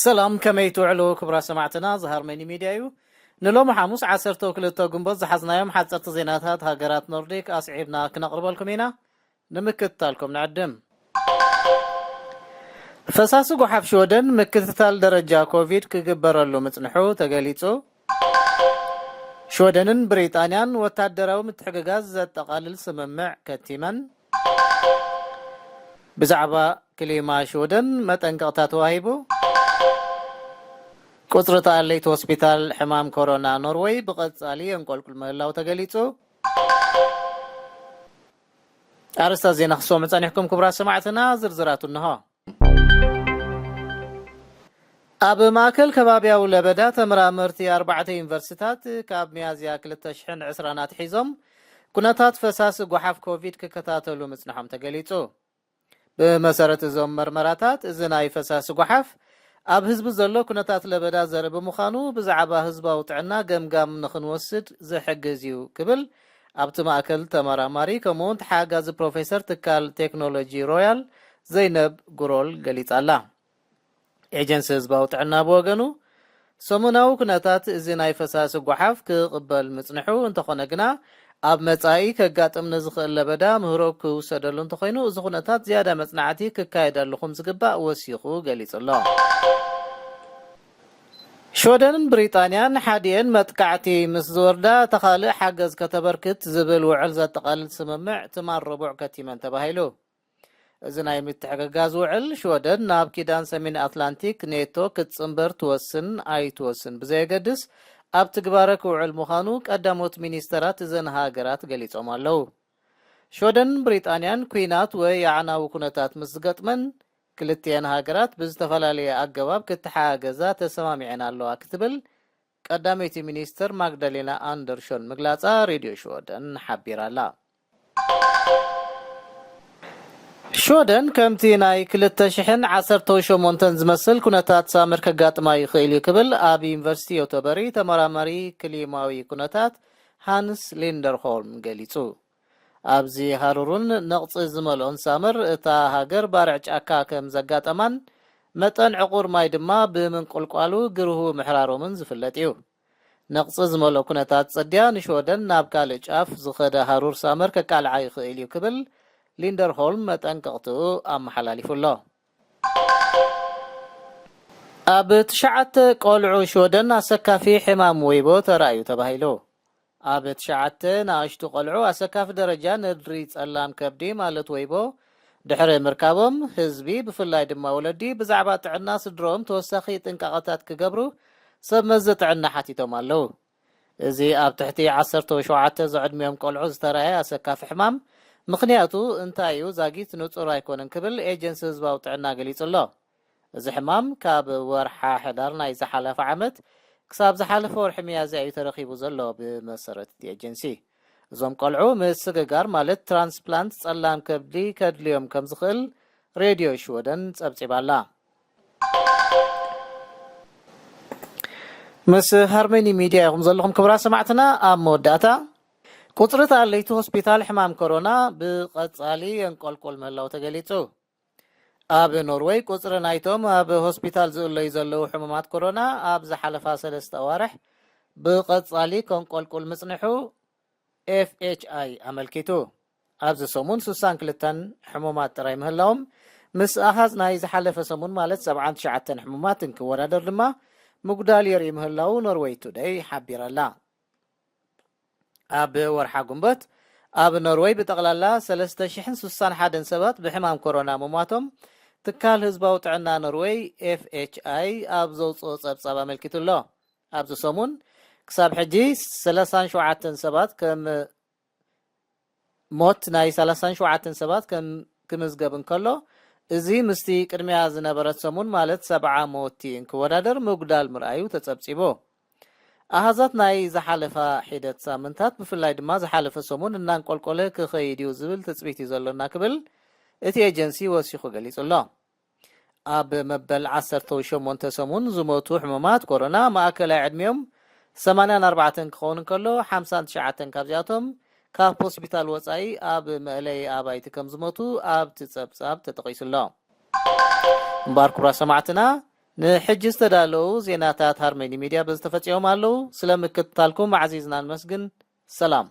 ሰላም፣ ከመይ ትውዕሉ ክቡራት ሰማዕትና? ዝሃርመኒ ሚድያ እዩ። ንሎሚ ሓሙስ ዓሰርተ ክልተ ግንቦት ዝሓዝናዮም ሓፀርቲ ዜናታት ሃገራት ኖርዲክ ኣስዒብና ክነቕርበልኩም ኢና። ንምክትታልኩም ንዕድም። ፈሳሲ ጓሓፍ ሽወደን ምክትታል ደረጃ ኮቪድ ክግበረሉ ምጽንሑ ተገሊጹ። ሽወደንን ብሪጣንያን ወታደራዊ ምትሕግጋዝ ዘጠቓልል ስምምዕ ከቲመን። ብዛዕባ ክሊማ ሽወደን መጠንቀቕታ ተዋሂቡ። ቁጽሪ ተኣለይቲ ሆስፒታል ሕማም ኮሮና ኖርወይ ብቐጻሊ የንቆልቁል ምህላው ተገሊጹ። ኣርእስታት ዜና ክትሰምዑ ጸኒሕኩም ክቡራት ሰማዕትና፣ ዝርዝራቱ እንሆ። ኣብ ማእከል ከባብያዊ ለበዳ ተመራመርቲ ኣርባዕተ ዩኒቨርሲታት ካብ ሚያዝያ ክልተ ሽሕን ዕስራን ኣትሒዞም ኩነታት ፈሳሲ ጓሓፍ ኮቪድ ክከታተሉ ምጽንሖም ተገሊጹ። ብመሰረት እዞም መርመራታት፣ እዚ ናይ ፈሳሲ ጓሓፍ ኣብ ህዝቢ ዘሎ ኩነታት ለበዳ ዘርኢ ብምዃኑ፣ ብዛዕባ ህዝባዊ ጥዕና ገምጋም ንኽንወስድ ዝሕግዝ እዩ ክብል ኣብቲ ማእከል ተመራማሪ ከምኡውን ተሓጋዚ ፕሮፌሰር ትካል ቴክኖሎጂ ሮያል ዘይነብ ጉሮል ገሊጻ ኣላ። ኤጀንሲ ህዝባዊ ጥዕና ብወገኑ፣ ሰሙናዊ ኩነታት እዚ ናይ ፈሳሲ ጓሓፍ ክቕበል ምጽንሑ፣ እንተኾነ ግና ኣብ መጻኢ ከጋጥም ንዝኽእል ለበዳ ምህሮ ክውሰደሉ እንተኾይኑ፣ እዚ ኩነታት ዝያዳ መጽናዕቲ ክካየደሉ ከም ዝግባእ ወሲኹ ገሊጹ ኣሎ። ሽወደንን ብሪጣንያን ሓዲኤን መጥቃዕቲ ምስ ዝወርዳ፣ እታ ካልእ ሓገዝ ከተበርክት ዝብል ውዕል ዘጠቓልል ስምምዕ ትማል ረቡዕ ከቲመን ተባሂሉ። እዚ ናይ ምትሕግጋዝ ውዕል፣ ሽወደን ናብ ኪዳን ሰሜን ኣትላንቲክ ኔቶ ክትጽንበር ትወስን ኣይትወስን ብዘየገድስ፣ ኣብ ትግባረ ክውዕል ምዃኑ ቀዳሞት ሚኒስተራት እዘን ሃገራት ገሊጾም ኣለዉ። ሽወደንን ብሪጣንያን ኲናት ወይ ኣዕናዊ ኩነታት ምስ ዝገጥመን፣ ክልቲኤን ሃገራት ብዝተፈላለየ ኣገባብ ክተሓጋገዛ ተሰማሚዐን ኣለዋ ክትብል ቀዳመይቲ ሚኒስተር ማግዳሌና ኣንደርሾን ምግላጻ ሬድዮ ሽወደን ሓቢራ ኣላ። ሽወደን ከምቲ ናይ ክልተ ሽሕን ዓሰርተ ሸሞንተን ዝመስል ኩነታት ሳመር ከጋጥማ ይኽእል እዩ ክብል ኣብ ዩኒቨርሲቲ ዮተበሪ ተመራማሪ ክሊማዊ ኩነታት ሃንስ ሊንደርሆልም ገሊጹ። ኣብዚ ሃሩርን ነቕጺ ዝመልኦን ሳመር እታ ሃገር ባርዕ ጫካ ከም ዘጋጠማን መጠን ዕቑር ማይ ድማ ብምንቁልቋሉ ግርሁ ምሕራሮምን ዝፍለጥ እዩ። ነቕጺ ዝመልኦ ኩነታት ጽድያ ንሽወደን ናብ ካልእ ጫፍ ዝኸደ ሃሩር ሳመር ከቃልዓ ይኽእል እዩ ክብል ሊንደርሆልም መጠንቀቕትኡ ኣመሓላሊፉ ኣሎ። ኣብ ትሽዓተ ቆልዑ ሽወደን ኣሰካፊ ሕማም ወይቦ ተራእዩ ተባሂሉ። ኣብ ትሽዓተ ንኣሽቱ ቆልዑ ኣሰካፊ ደረጃ ነድሪ ጸላም ከብዲ ማለት ወይቦ ድሕሪ ምርካቦም፣ ህዝቢ ብፍላይ ድማ ወለዲ ብዛዕባ ጥዕና ስድሮኦም ተወሳኺ ጥንቃቐታት ክገብሩ ሰብ መዚ ጥዕና ሓቲቶም ኣለዉ። እዚ ኣብ ትሕቲ ዓሰርተ ሸውዓተ ዝዕድሚኦም ቆልዑ ዝተራእየ ኣሰካፊ ሕማም ምኽንያቱ እንታይ እዩ ዛጊት ንጹር ኣይኮነን ክብል ኤጀንሲ ህዝባዊ ጥዕና ገሊጹ ኣሎ። እዚ ሕማም ካብ ወርሓ ሕዳር ናይ ዝሓለፈ ዓመት ክሳብ ዝሓለፈ ወርሒ ሚያዝያ እዩ ተረኺቡ ዘሎ። ብመሰረት እቲ ኤጀንሲ፣ እዞም ቆልዑ ምስግጋር ማለት ትራንስፕላንት ጸላም ከብዲ ከድልዮም ከም ዝኽእል ሬድዮ ሽወደን ጸብጺባ ኣላ። ምስ ሃርመኒ ሚድያ ኢኹም ዘለኹም ክቡራት ሰማዕትና። ኣብ መወዳእታ፣ ቁጽሪ ተኣለይቲ ሆስፒታል ሕማም ኮሮና ብቐጻሊ የንቆልቁል ምህላው ተገሊጹ። ኣብ ኖርወይ ቁጽሪ ናይቶም ኣብ ሆስፒታል ዝእለዩ ዘለዉ ሕሙማት ኮሮና ኣብ ዝሓለፋ ሰለስተ ኣዋርሕ ብቐጻሊ ከንቆልቁል ምጽንሑ ኤፍኤችኣይ ኣመልኪቱ። ኣብዚ ሰሙን ስሳን ክልተን ሕሙማት ጥራይ ምህላዎም፣ ምስ ኣሃዝ ናይ ዝሓለፈ ሰሙን ማለት ሰብዓን ትሽዓተን ሕሙማት እንክወዳደር ድማ ምጉዳል የርኢ ምህላዉ ኖርወይ ቱደይ ሓቢራ ኣላ። ኣብ ወርሓ ጉንበት ኣብ ኖርወይ ብጠቕላላ ሰለስተ ሽሕን ስሳን ሓደን ሰባት ብሕማም ኮሮና ምሟቶም ትካል ህዝባዊ ጥዕና ኖርወይ ኤፍኤችኣይ ኣብ ዘውፅኦ ጸብጻብ ኣመልኪቱ ኣሎ። ኣብዚ ሰሙን ክሳብ ሕጂ ሰላሳን ሸውዓተን ሰባት ከም ሞት ናይ ሰላሳን ሸውዓተን ሰባት ከም ክምዝገብ እንከሎ፣ እዚ ምስቲ ቅድሚያ ዝነበረት ሰሙን ማለት ሰብዓ ሞቲ እንክወዳደር ምጉዳል ምርኣዩ ተጸብጺቡ። ኣሃዛት ናይ ዝሓለፋ ሒደት ሳምንታት ብፍላይ ድማ ዝሓለፈ ሰሙን እናንቆልቆለ ክኸይድ እዩ ዝብል ትጽቢት እዩ ዘሎና ክብል እቲ ኤጀንሲ ወሲኹ ገሊጹ ኣሎ። ኣብ መበል ዓሰርተ ሸሞንተ ሰሙን ዝሞቱ ሕሙማት ኮሮና ማእከላይ ዕድሚኦም ሰማንያን ኣርባዕተን ክኸውን እንከሎ፣ ሓምሳን ትሽዓተን ካብዚኣቶም ካብ ሆስፒታል ወጻኢ ኣብ መእለዪ ኣባይቲ ከም ዝሞቱ ኣብቲ ጸብጻብ ተጠቒሱ ኣሎ። እምበኣር ክቡራት ሰማዕትና፣ ንሕጂ ዝተዳለዉ ዜናታት ሃርመኒ ሚድያ በዚ ተፈጺሞም ኣለዉ። ስለ ምክትታልኩም ኣዕዚዝና ንመስግን። ሰላም።